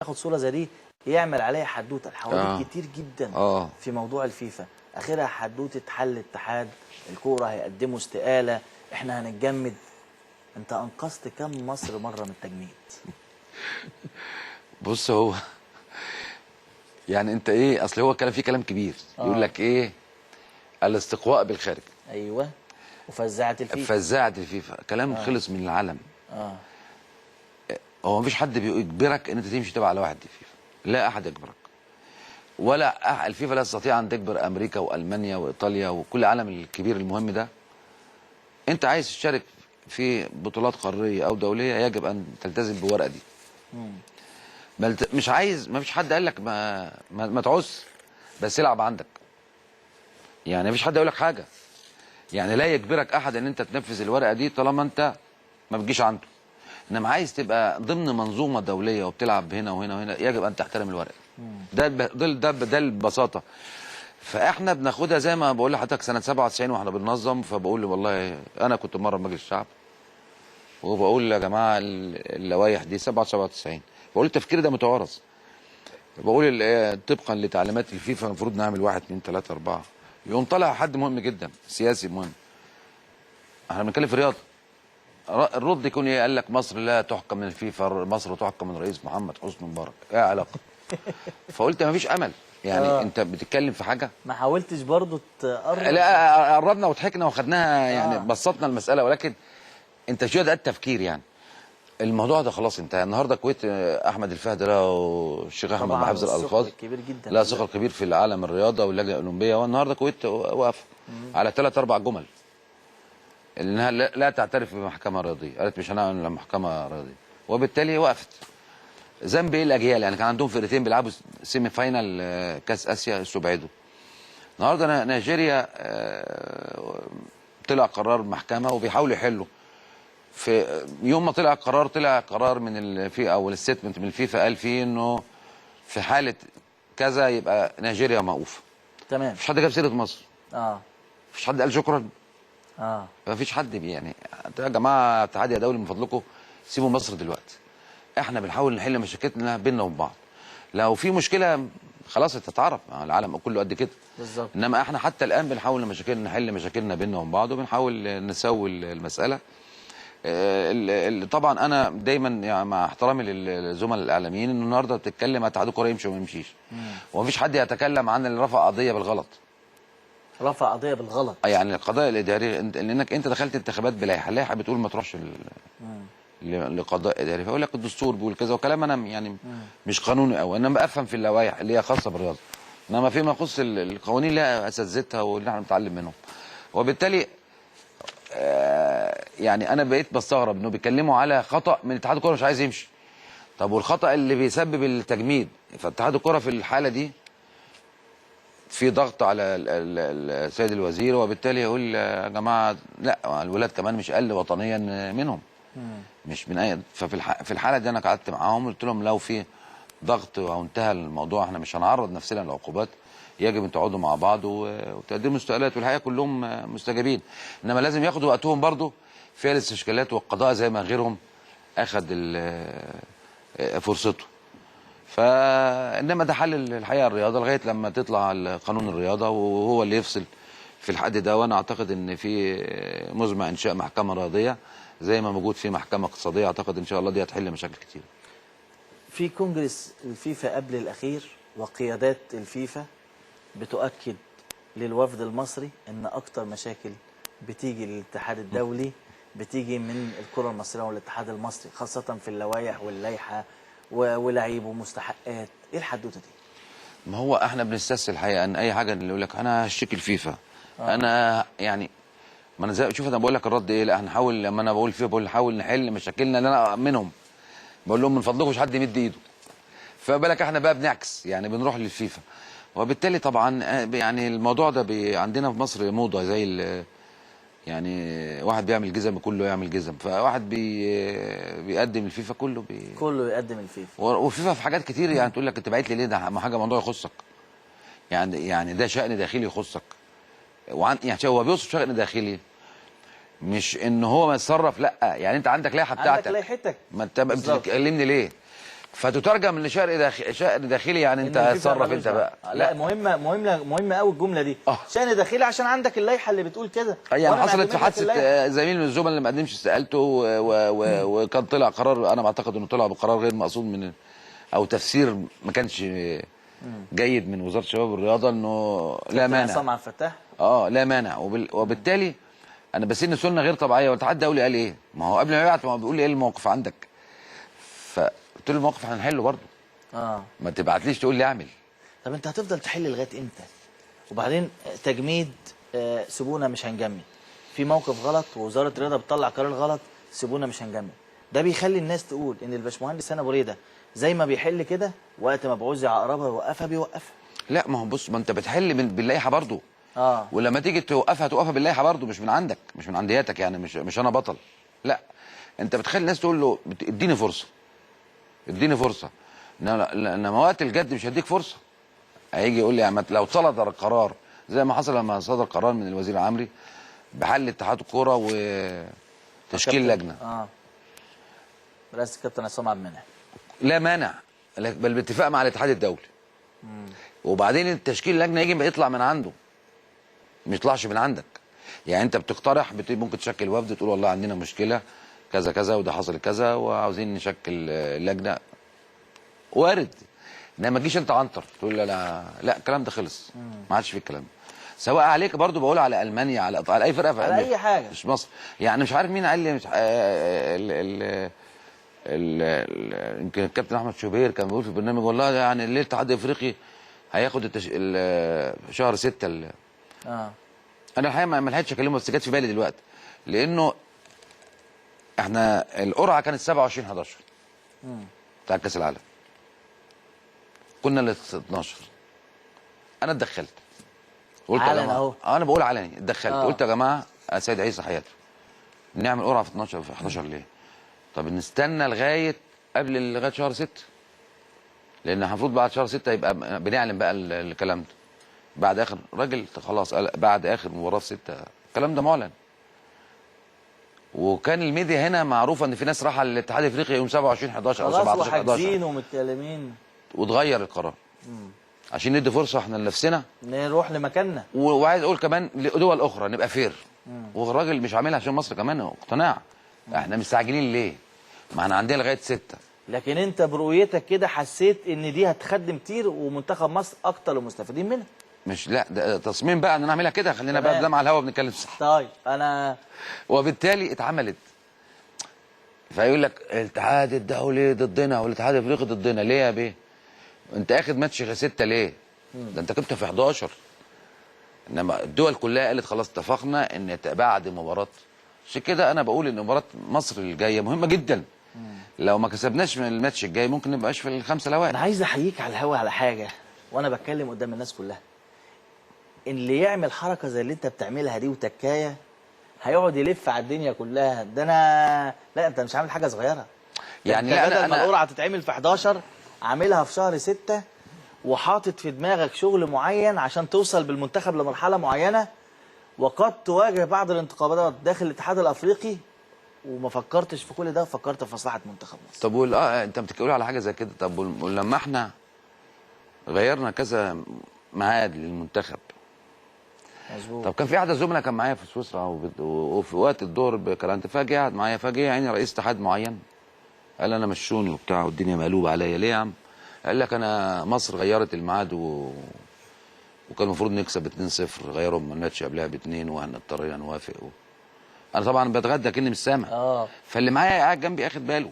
ياخد صوره زي دي يعمل عليها حدوتة. الحواديت كتير جدا في موضوع الفيفا، اخرها حدوتة حل اتحاد الكورة، هيقدموا استقالة، احنا هنتجمد. انت انقذت كم مصر مرة من التجميد؟ بص، هو يعني انت ايه، اصل هو كلام فيه كلام كبير. يقول لك ايه، الاستقواء بالخارج. ايوه، وفزعت الفيفا. فزعت الفيفا، كلام خلص من العالم. هو مفيش حد بيجبرك ان انت تمشي تبع لوائح الفيفا، لا احد يجبرك، ولا الفيفا لا تستطيع ان تجبر امريكا والمانيا وايطاليا وكل العالم الكبير المهم ده. انت عايز تشارك في بطولات قارية او دولية يجب ان تلتزم بالورقة دي. مش عايز، ما فيش حد قال لك ما تعوز، بس العب عندك. يعني ما فيش حد يقول لك حاجة، يعني لا يجبرك احد ان انت تنفذ الورقة دي طالما انت ما بتجيش عنده. انما عايز تبقى ضمن منظومة دولية وبتلعب هنا وهنا وهنا، يجب ان تحترم الورقة. ده ده ده البساطة. فاحنا بناخدها زي ما بقول لحضرتك سنة 97 واحنا بننظم، فبقول والله انا كنت مرة مجلس الشعب وبقول يا جماعة اللوائح دي 97، بقول التفكير ده متوارث، بقول طبقا لتعليمات الفيفا المفروض نعمل 1 2 3 4. يقوم طالع حد مهم جدا، سياسي مهم، احنا بنتكلم في الرياضة، الرد يكون ايه؟ قال لك مصر لا تحكم من الفيفا، مصر تحكم من رئيس محمد حسني مبارك. ايه علاقة؟ فقلت ما فيش امل يعني. انت بتتكلم في حاجة ما حاولتش برضو تقرب؟ لا، قربنا وضحكنا وخدناها يعني، بسطنا المسالة، ولكن انت شو ده التفكير يعني. الموضوع ده خلاص انتهى. النهارده الكويت احمد الفهد له الشيخ احمد محافظ الالفاظ كبير جدا، لا ثقل كبير في العالم الرياضة واللجنة الاولمبية، والنهارده الكويت واقفة على 3 4 جمل، انها لا تعترف بمحكمه رياضية، قالت مش هنعمل محكمة رياضية، وبالتالي وقفت. ذنب ايه الاجيال؟ يعني كان عندهم فرقتين بيلعبوا semi final كاس اسيا استبعدوا. النهارده نيجيريا طلع قرار محكمة وبيحاولوا يحلوا. في يوم ما طلع قرار، طلع قرار من الفيفا او ال statement من الفيفا قال فيه انه في حاله كذا يبقى نيجيريا موقوفة. تمام. مفيش حد جاب سيره مصر. مفيش حد قال شكرا. مفيش حد يعني يا جماعة اتحاد يا دولي من فضلكم سيبوا مصر دلوقتي، احنا بنحاول نحل مشاكلنا بيننا وبين بعض. لو في مشكلة خلاص تتعرف، العالم كله قد كده بالظبط. انما احنا حتى الان بنحاول نحل مشاكلنا بيننا وبين بعض، وبنحاول نسوي المسالة. طبعا انا دايما يعني مع احترامي للزملاء الاعلاميين، ان النهارده بتتكلم اتحاد الكورة يمشي وما يمشيش، ومفيش حد يتكلم عن اللي رفع قضية بالغلط. رفع قضية بالغلط يعني القضاء الاداري، لانك انت دخلت انتخابات بلائحه، اللائحة بتقول ما تروحش لقضاء اداري، فيقول لك الدستور بيقول كذا، وكلام انا يعني مش قانوني قوي، انا بفهم في اللوائح اللي هي خاصة بالرياضة، انما فيما يخص القوانين لها اساتذتها واللي احنا بنتعلم منهم. وبالتالي يعني انا بقيت بستغرب انه بيتكلموا على خطا من اتحاد الكورة مش عايز يمشي. طب والخطا اللي بيسبب التجميد؟ فاتحاد الكورة في الحالة دي في ضغط على السيد الوزير، وبالتالي يقول يا جماعة لا، الولاد كمان مش اقل وطنيا منهم، مش من اي. ففي في الحالة دي انا قعدت معاهم قلت لهم لو في ضغط او انتهى الموضوع احنا مش هنعرض نفسنا للعقوبات، يجب ان تقعدوا مع بعض وتقدموا استقالات، والحقيقة كلهم مستجابين، انما لازم ياخدوا وقتهم برضو في الاستشكالات والقضاء زي ما غيرهم اخذ فرصته. فانما ده حل الحقيقة الرياضة لغاية لما تطلع قانون الرياضة وهو اللي يفصل في الحد ده. وانا اعتقد ان في مزمع انشاء محكمة رياضية زي ما موجود في محكمة اقتصادية، اعتقد ان شاء الله دي هتحل مشاكل كتير. في كونجرس الفيفا قبل الاخير وقيادات الفيفا بتؤكد للوفد المصري ان اكتر مشاكل بتيجي للاتحاد الدولي بتيجي من الكره المصرية والاتحاد المصري، خاصة في اللوائح واللائحه ولعيب ومستحقات. ايه الحدوتة دي؟ ما هو احنا بنستسهل الحقيقة ان اي حاجة اللي يقول لك انا هشتكي الفيفا، انا يعني ما انا زي شوف انا بقول لك الرد ايه، لا احنا نحاول، لما انا بقول فيفا بقول نحاول نحل مشاكلنا اللي انا منهم، بقول لهم من فضلكم مش حد يمد ايده. فبالك احنا بقى بنعكس يعني بنروح للفيفا، وبالتالي طبعا يعني الموضوع ده عندنا في مصر موضة، زي يعني واحد بيعمل جزم كله يعمل جزم، فواحد بيقدم الفيفا كله كله يقدم الفيفا، والفيفا في حاجات كتير يعني تقول لك انت بعت لي ليه، ده ما حاجة موضوع يخصك، يعني ده شأن داخلي يخصك، يعني هو بيوصف شأن داخلي، مش ان هو ما يتصرف، لا يعني انت عندك لائحة بتاعتك، عندك لائحتك، ما انت بتكلمني ليه؟ فتترجم لشأن شأن داخلي، يعني انت اتصرف انت بقى. لا مهمة مهمة مهمة قوي الجملة دي. شأن داخلي عشان عندك اللائحة اللي بتقول كده. يعني حصلت في حادثه زميل من الزملاء اللي ما قدمش استقالته، وكان طلع قرار، انا بعتقد انه طلع بقرار غير مقصود من او تفسير ما كانش جيد من وزارة الشباب والرياضة، انه لا مانع. عصام عبد الفتاح لا مانع. وبالتالي انا بس ان سنة غير طبيعية. والاتحاد الدولي قال ايه؟ ما هو قبل ما يبعت ما هو بيقول لي ايه الموقف عندك؟ فقلت له الموقف هنحله برضه. ما تبعتليش تقول لي اعمل. طب انت هتفضل تحل لغاية امتى؟ وبعدين تجميد، سيبونا مش هنجمد. في موقف غلط ووزارة الرياضة بتطلع قرار غلط، سيبونا مش هنجمد. ده بيخلي الناس تقول ان الباشمهندس هاني ابو ريده زي ما بيحل كده، وقت ما بعوز عقربها يوقفها بيوقفها. لا ما هو بص، ما انت بتحل باللائحه برضه. ولما تيجي توقفها توقفها باللائحه برضه، مش من عندك، مش من عندياتك، يعني مش انا بطل. لا انت بتخلي الناس تقول له اديني فرصة، اديني فرصة. انما وقت الجد مش هديك فرصة. هيجي يقول لي يعني لو صدر القرار زي ما حصل لما صدر قرار من الوزير العمري بحل اتحاد الكورة وتشكيل لجنة. رئاسة الكابتن عصام عبد المنعم. لا مانع، بل باتفاق مع الاتحاد الدولي. وبعدين التشكيل اللجنة يجي يطلع من عنده، ما يطلعش من عندك. يعني انت بتقترح، ممكن تشكل وفد تقول والله عندنا مشكلة كذا كذا وده حصل كذا وعاوزين نشكل لجنة، وارد. انما ما تجيش انت عنتر تقول لا لا لا الكلام ده خلص، ما عادش في الكلام ده. سواء عليك برضو بقول على المانيا، على اي فرقه، على اي حاجة، مش مصر. يعني مش عارف مين قال لي، مش يمكن الكابتن احمد شوبير كان بيقول في البرنامج والله يعني ليه الاتحاد الافريقي هياخد شهر 6. انا الحقيقة ما لحقتش اكلمه، بس جت في بالي دلوقتي، لانه احنا القرعة كانت 27/11 بتاع كاس العالم، كنا ل 12. انا اتدخلت، قلت يا جماعة، انا بقول علني اتدخلت. قلت يا جماعة سيد عيسى حياته نعمل قرعه في 12 في 11 ليه؟ طب نستنى لغاية قبل لغاية شهر 6، لان المفروض بعد شهر 6 يبقى بنعلن بقى الكلام ده. بعد اخر راجل خلاص، بعد اخر مباراة في 6 الكلام ده معلن. وكان الميديا هنا معروفة ان في ناس راحة للاتحاد الافريقي يوم 27/11 او 17/11 وحاجزين ومتكلمين، وتغير القرار عشان ندي فرصة احنا لنفسنا نروح لمكاننا. وعايز اقول كمان لدول اخرى نبقى fair. والراجل مش عاملها عشان مصر، كمان اقتناع. احنا مستعجلين ليه؟ ما احنا عندنا لغاية 6. لكن انت برؤيتك كده حسيت ان دي هتخدم كتير ومنتخب مصر اكتر المستفيدين منها. مش لا ده تصميم بقى ان انا اعملها كده، خلينا بقى ده مع الهوا بنتكلم صح. طيب انا وبالتالي اتعملت. فيقول لك الاتحاد الدولي ضدنا والاتحاد الافريقي ضدنا، ليه يا بيه؟ انت اخد ماتش 6 ليه؟ ده انت كنت في 11. انما الدول كلها قالت خلاص اتفقنا ان بعد مباراة. عشان كده انا بقول ان مباراة مصر الجاية مهمة جدا. لو ما كسبناش من الماتش الجاي ممكن نبقاش في الخمسة الاوائل. انا عايز احييك على الهوا على حاجة وانا بتكلم قدام الناس كلها. اللي يعمل حركة زي اللي انت بتعملها دي وتكايه هيقعد يلف على الدنيا كلها. ده انا لا، انت مش عامل حاجة صغيرة يعني. لا بدل ما القرعة تتعمل في 11 عاملها في شهر 6، وحاطط في دماغك شغل معين عشان توصل بالمنتخب لمرحلة معينة، وقد تواجه بعض الانتقادات داخل الاتحاد الافريقي، وما فكرتش في كل ده، فكرت في مصلحة منتخب مصر. طب انت بتقول على حاجة زي كده. طب ولما احنا غيرنا كذا ميعاد للمنتخب، مظبوط. طب كان في احد الزملاء كان معايا في سويسرا وفي وقت الظهر كان فجاة قاعد معايا، فجاة يعني رئيس اتحاد معين قال انا مشوني وبتاع والدنيا مقلوبة عليا. ليه يا عم؟ قال لك انا مصر غيرت الميعاد وكان المفروض نكسب 2-0، غيروا الماتش قبلها ب2 واحنا اضطرينا نوافق. انا طبعا بتغدى كاني مش سامع. فاللي معايا قاعد جنبي اخد باله.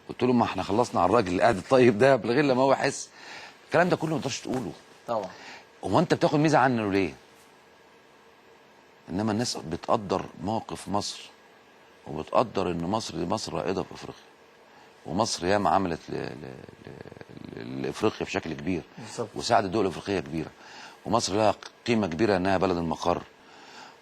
قلت له ما احنا خلصنا على الراجل اللي قاعد الطيب ده من غير لما هو يحس. الكلام ده كله ما تقدرش تقوله طبعا. هو انت بتاخد ميزة عنه ليه؟ انما الناس بتقدر موقف مصر، وبتقدر ان مصر دي مصر رائدة في افريقيا، ومصر ياما عملت لافريقيا بشكل كبير بالظبط، وساعدت الدول الافريقية كبيرة، ومصر لها قيمة كبيرة انها بلد المقر،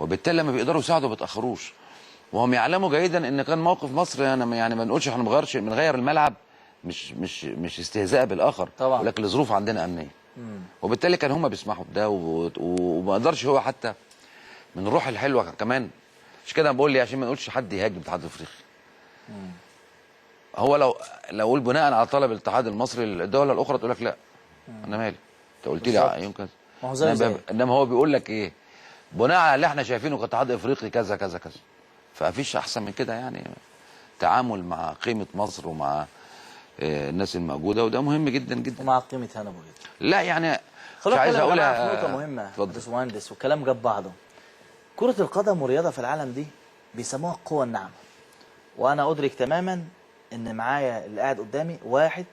وبالتالي لما بيقدروا يساعدوا ما بيتاخروش، وهم يعلموا جيدا ان كان موقف مصر يعني ما نقولش احنا ما بنغيرش، بنغير الملعب مش مش مش استهزاء بالاخر طبعا، ولكن الظروف عندنا امنية. وبالتالي كان هم بيسمحوا بده، وما قدرش هو حتى من الروح الحلوة كمان. مش كده بقول لي عشان ما نقولش حد يهاجم الاتحاد الافريقي. هو لو اقول بناء على طلب الاتحاد المصري الدولة الاخرى تقول لك لا، انا مالي، انت قلت لي يوم كذا. ما هو زي انما هو بيقول لك ايه؟ بناء على اللي احنا شايفينه كاتحاد افريقي كذا كذا كذا. فمفيش احسن من كده يعني، تعامل مع قيمة مصر ومع الناس الموجودة، وده مهم جدا جدا، ومع قيمة هنا ابو غيط. لا يعني مش عايز اقولها. في نقطة مهمة يا باشمهندس، والكلام جاب بعضه. كره القدم والرياضة في العالم دي بيسموها القوة الناعمة، وانا ادرك تماما ان معايا اللي قاعد قدامي واحد